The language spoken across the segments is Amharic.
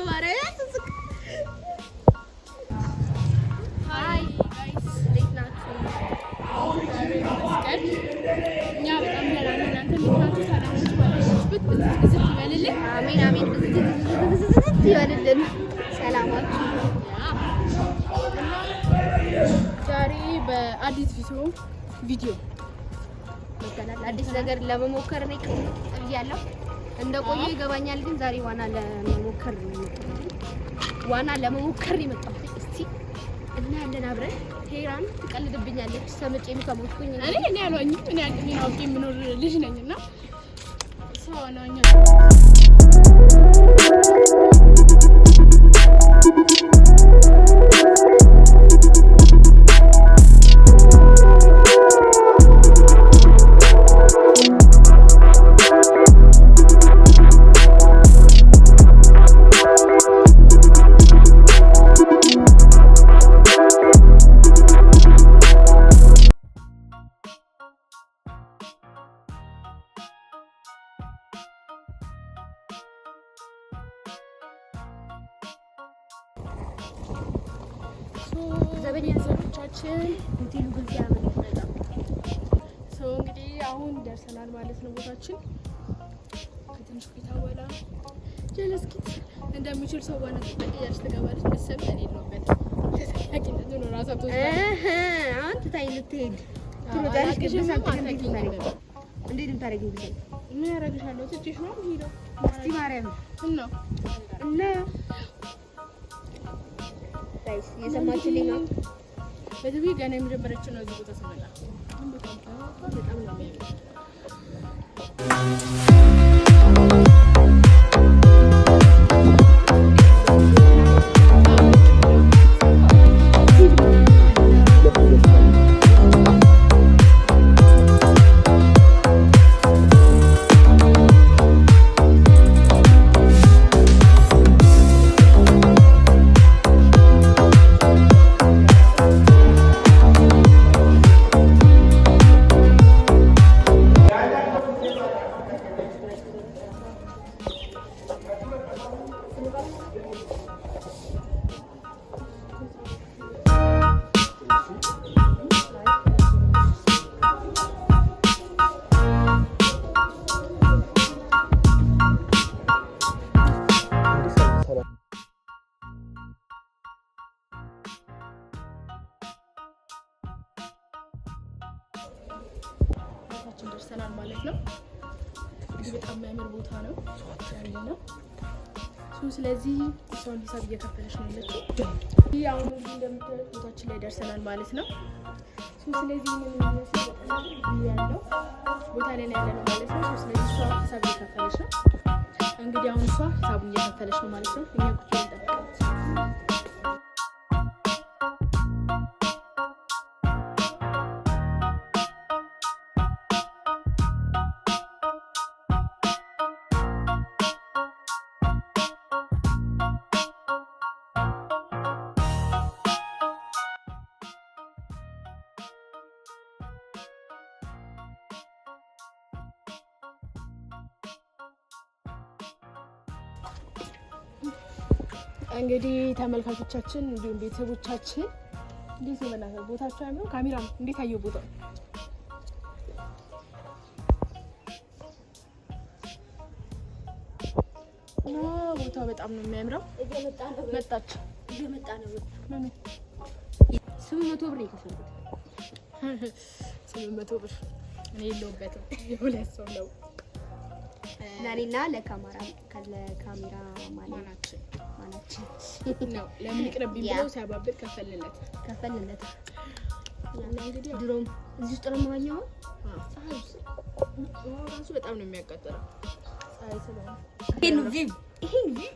በማርያም አትስቅ። Hi guys. እንዴት ናችሁ? ይመስገን እኛ በጣም ደህና ነን። እናንተ እንዴት ናችሁ? ሰላማችሁ ባላችሁበት ብዝት ብዝት ይበልልን። አሜን አሜን። ብዝት ብዝት ብዝት ይበልልን። ሰላማችሁ። እና ዛሬ በአዲስ ቪዲዮ መተናል። አዲስ ነገር ለመሞከር ነው ብያለሁ። እንደ ቆየ ይገባኛል፣ ግን ዛሬ ዋና ለመሞከር ነው የመጣሁት። ዋና ለመሞከር ነው የመጣሁት። እስቲ እናያለን አብረን። ሄራን ትቀልድብኛለች። ሰምጬ ከሞትኩኝ እኔ አልዋኝም። እኔ አቅሜን አውቄ የምኖር ልጅ ነኝ እና ሰው አልዋኝም። ቤተሰቦቻችን ሆቴሉ ግን ሲያምር በጣም። So እንግዲህ አሁን ደርሰናል ማለት ነው ቦታችን። ከትንሽ ቆይታ በኋላ ጀለስኪት እንደሚችል ሰው ዋና ጥበቅ እያለች ትገባለች። መሰብ እኔ የለሁበትም። ተጠያቂነቱ ነው ራሷ ትወስዳለች። እህ አሁን ትታኝ ልትሄድ ትሮጣለች። ግን አላቅሽምም፣ ብሰምጥ እንዴት አታውቂኝም። ታደርጊ? እንዴት ነው የምታደርጊው? ብሰምጥ ምን ያደርግሻለሁ? ትቼሽ ነው የምሄደው። እስቲ ማርያም እና እና guys እየሰማችሁልኝ ነው? በዚህ ገና የመጀመሪያችን ነው እዚህ ቦታ ስመጣ። ግን በጣም በጣም ነው የሚያምር። ቦታችን ደርሰናል ማለት ነው። በጣም የሚያምር ቦታ ነው ያለ ነው። So ስለዚህ እሷን ሂሳብ እየከፈለች ነው ያለችው። ይህ አሁን እዚህ እንደምታዩት ቦታችን ላይ ደርሰናል ማለት ነው። So ስለዚህ ይህንን የሚመስል በጣም view ያለው ቦታ ላይ ነው ያለ ነው ማለት ነው። So ስለዚህ እሷ ሂሳብ እየከፈለች ነው። እንግዲህ አሁን እሷ ሂሳቡን እየከፈለች ነው ማለት ነው። እኛ ቁጭ ብለን እንጠብቃት። እንግዲህ ተመልካቾቻችን እንዲሁም ቤተሰቦቻችን እንዴት ነው በእናትህ ቦታቸው አያምርም? ካሜራ እንዴት አየው ቦታው? እና ቦታው በጣም ነው የሚያምረው። እየመጣ ነው። መጣች። እየመጣ ነው። ምኑ? 800 ብር ነው የከፈልኩት። 800 ብር እኔ የለሁበትም። የሁለት ሰው ነው። ለእኔና ለካሜራ ማናችን ማናችን ነው ለምን ይቅርብኝ ብለው ሲያባብል ከፈልለት። ከፈልለት። እና እንግዲህ ድሮም እዚህ ውስጥ ነው የምዋኘው። ፀሐይ ውሃው ራሱ በጣም ነው የሚያቃጥለው ፀሐይ ስለሆነ። ይሄን view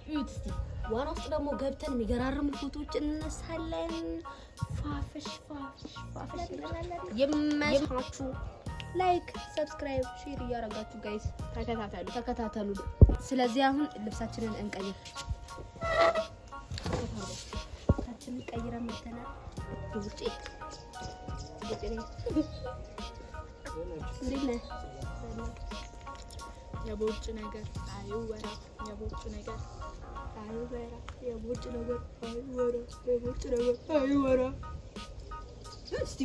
እዩት እስቲ። ዋና ውስጥ ደግሞ ገብተን የሚገራርሙ ፎቶዎች እንነሳለን። ፏፈሽ ፏፈሽ ፏፈሽ እንላለን። ይመቻችሁ። Like፣ subscribe፣ share እያደረጋችሁ guys ተከታተሉ። ተከታተሉ። ስለዚህ አሁን ልብሳችንን እንቀይር። ልብሳችንን ቀይረን መተናል። ውጭ ውጭ ነኝ። እንዴት ነህ? የቦርጭ ነገር አይወራ፣ የቦርጭ ነገር አይወራ የቦርጭ ነገር አይወራ የቦርጭ ነገር አይወራ። እስቲ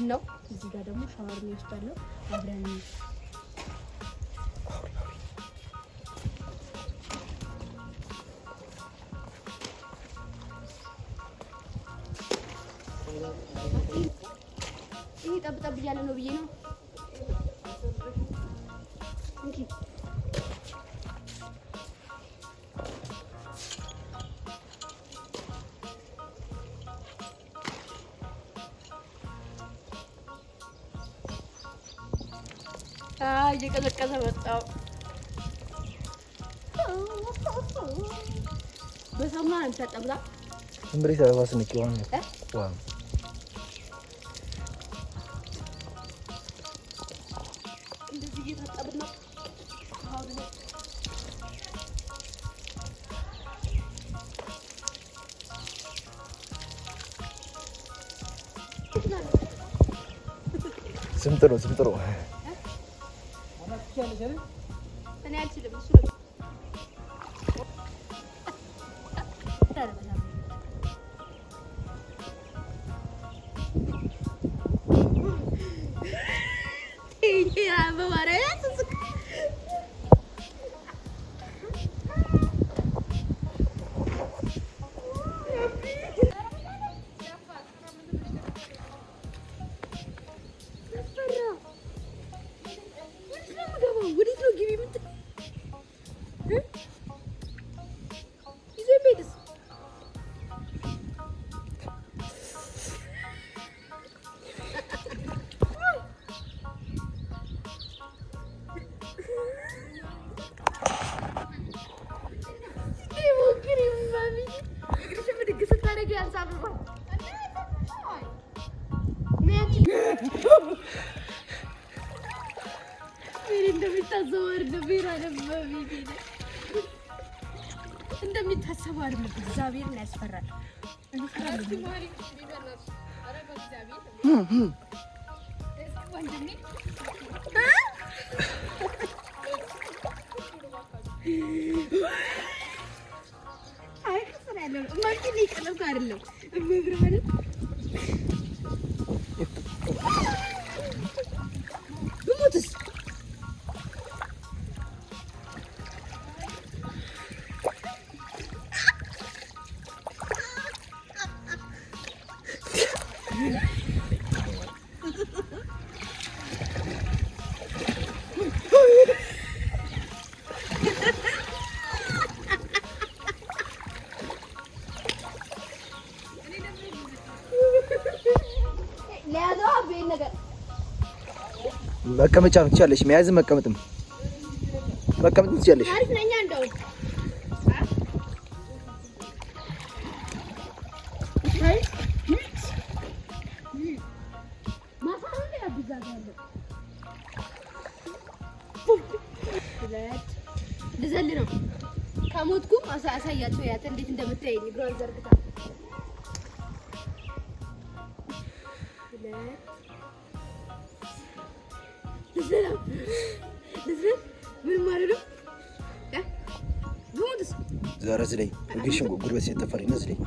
ነው እዚህ ጋር ደግሞ ሻወር የሚወስዳለው አብረን ይሄ ጠብ ጠብ እያለ ነው ብዬ ነው። እንኪ እየቀዘቀዘ መጣው። በሳሙና ነው የሚታጠቡት። ዝም ብለሽ አስንቂ። ውሃ ነው እንደዚህ እየታጠብን ነው። ስምጥ ነው ስምጥ ነው። እኔ አልችልም። እሱ ነው እንደሚታሰበው አይደለም። እግዚአብሔርን ያስፈራል። አይደለም ብሞትስ መቀመጫ ነው ትችያለሽ። መያዝም መቀመጥም መቀመጥም ትችያለሽ። አሪፍ ነኝ እንደው ልዘል ነው። ከሞትኩም አሳያቸው ያተ እንዴት እንደምታየኝ እግሯን ዘርግታ ምን ማለት ነው? ብሞትስ? ዛሬ ዝለይ እግርሽን ጉልበት ሲተፈሪ ነው ዝለይ።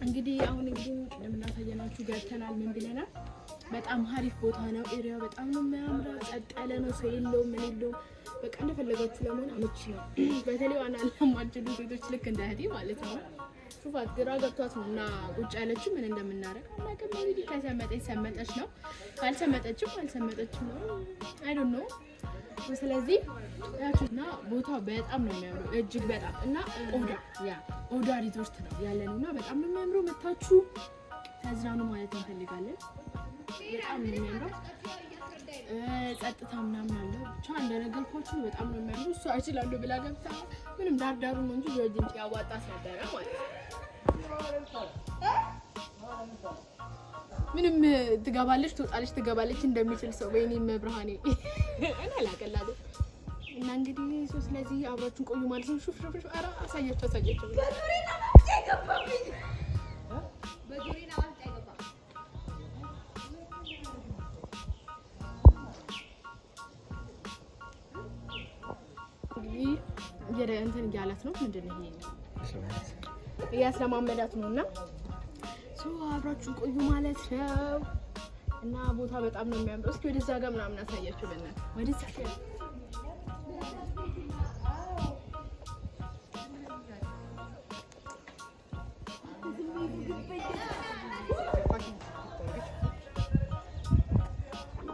እንግዲህ አሁን እንግዲህ እንደምናሳየናችሁ ገብተናል። ምን ብለናል? በጣም ሀሪፍ ቦታ ነው። area ው በጣም ነው የሚያምረው። ጸጥ ያለ ነው። ሰው የለውም፣ ምን የለውም። በቃ እንደፈለጋችሁ ለመሆን አመቺ ነው። በተለይ ዋና ለማትችሉ ሴቶች ልክ እንደ እህቴ ማለት ነው። ሹፋት ግራ ገብቷት ነው እና ቁጭ ያለችው ምን እንደምናደርግ አናውቅም። እንግዲህ ከሰመጠች ሰመጠች ነው፣ ካልሰመጠችም አልሰመጠችም ነው። I don't know። ስለዚህ እና ቦታው በጣም ነው የሚያምረው እጅግ በጣም እና ኦዳ ያ ኦዳ ሪዞርት ነው ያለነው እና በጣም ነው የሚያምረው። መታችሁ ተዝናኑ ማለት እንፈልጋለን። በጣም ነው የሚያምረው። ጸጥታ ምናምን አለ። ብቻ እንደነገርኳችሁ በጣም ነው የሚያምሩ። እሷ እችላለሁ ብላ ገብታ ምንም ዳርዳሩ ነው እንጂ ጆርጅን ያዋጣት ነበረ ማለት ነው። ምንም ትገባለች ትወጣለች ትገባለች እንደሚችል ሰው ወይኔ መብርሃኔ እኔ አላቀላትም። እና እንግዲህ so ስለዚህ አብራችሁን ቆዩ ማለት ነው። ሹፍ ሹፍ ሹፍ፣ ኧረ አሳያቸው አሳያቸው። እንግዲህ እንትን እያላት ነው። ምንድን ነው ይሄ እያስለማመዳት ነው። እና so አብራችሁን ቆዩ ማለት ነው። እና ቦታ በጣም ነው የሚያምረው። እስኪ ወደዛ ጋር ምናምን አሳያቸው በእናትህ ወደዛ ጋር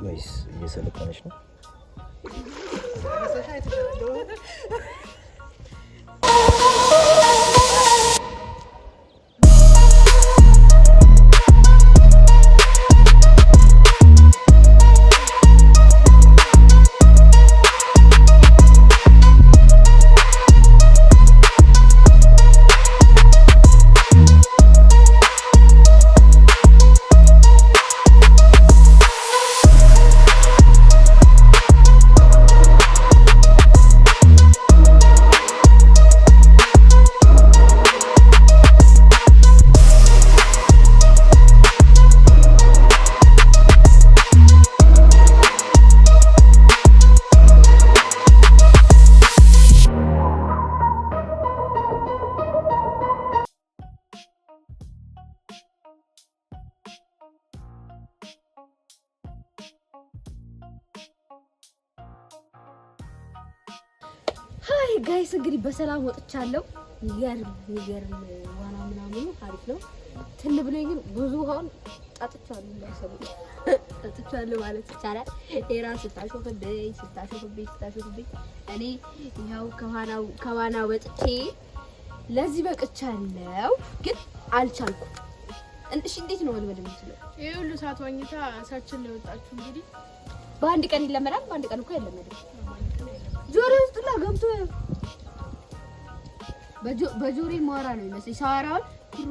ወይስ እየሰለጠነች ነው? Hi guys እንግዲህ በሰላም ወጥቻለሁ። ይገርም ይገርም ዋና ምናምኑ አሪፍ ነው። ትን ብሎኝ ግን ብዙ ውሃውን ጠጥቻለሁ፣ እንዳይሰሙ ጠጥቻለሁ ማለት ይቻላል። ሄራ ስታሾፍብኝ ስታሾፍብኝ ስታሾፍብኝ እኔ ይኸው ከዋና ወጥቼ ለዚህ በቅቻለሁ፣ ግን አልቻልኩም። እሺ እንዴት ነው መልመድ የምችለው? ይሄ ሁሉ ሰዓት ዋኝታ ሳችን ነው የወጣችሁ። እንግዲህ በአንድ ቀን ይለመዳል? በአንድ ቀን እኮ አይለመድም። ጆሮ ውስጥ ሁላ ገብቶ በጆሮዬ ማወራ ነው የሚመስለኝ። ሳወራውን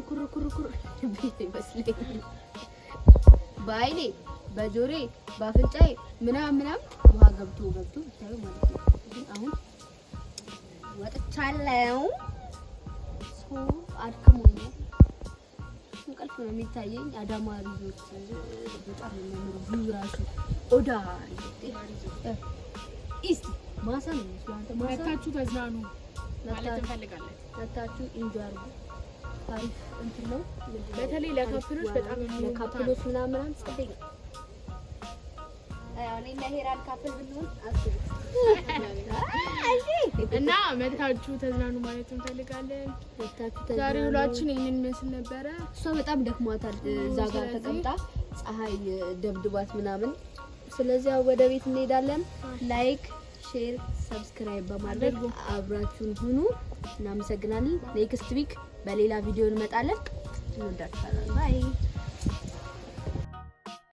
ኩር ኩር ኩር ኩር ቤት ይመስለኝ። በአይኔ በጆሮዬ በአፍንጫዬ ምናምን ምናምን ውሃ ገብቶ ገብቶ ብታዩ ማለት ነው። ግን አሁን ወጥቻለሁ። So አድክሞኛል። እንቅልፍ ነው የሚታየኝ። አዳማ ሪዞርት በጣም ነው የሚያምሩ view ራሱ ኦዳ ሪዞርት ኢስት ማሳ ነው የሚመስለው። አንተ ማሳ መታችሁ ተዝናኑ ማለት እንፈልጋለን። መታችሁ enjoy አድርጉ። አሪፍ እንትን ነው። በተለይ ለ couple ኦች በጣም የሚሆን ቦታ ነው። ለ couple ኦች ምናምን ምናምን ጸደይ ነው። እኔ እና ሄራን couple ብንሆን አስቡት። እና መታችሁ ተዝናኑ ማለት እንፈልጋለን። መታችሁ ዛሬ ተዝናኑ። ውሏችን ይህንን ይመስል ነበረ። እሷ በጣም ደክሟታል። እዛ ጋር ተቀምጣ ፀሐይ ደብድቧት ምናምን። ስለዚህ ወደ ቤት እንሄዳለን። Like፣ share፣ subscribe በማድረግ አብራችሁን ሁኑ። እናመሰግናለን። Next week በሌላ ቪዲዮ እንመጣለን። እንወዳችኋለን። Bye።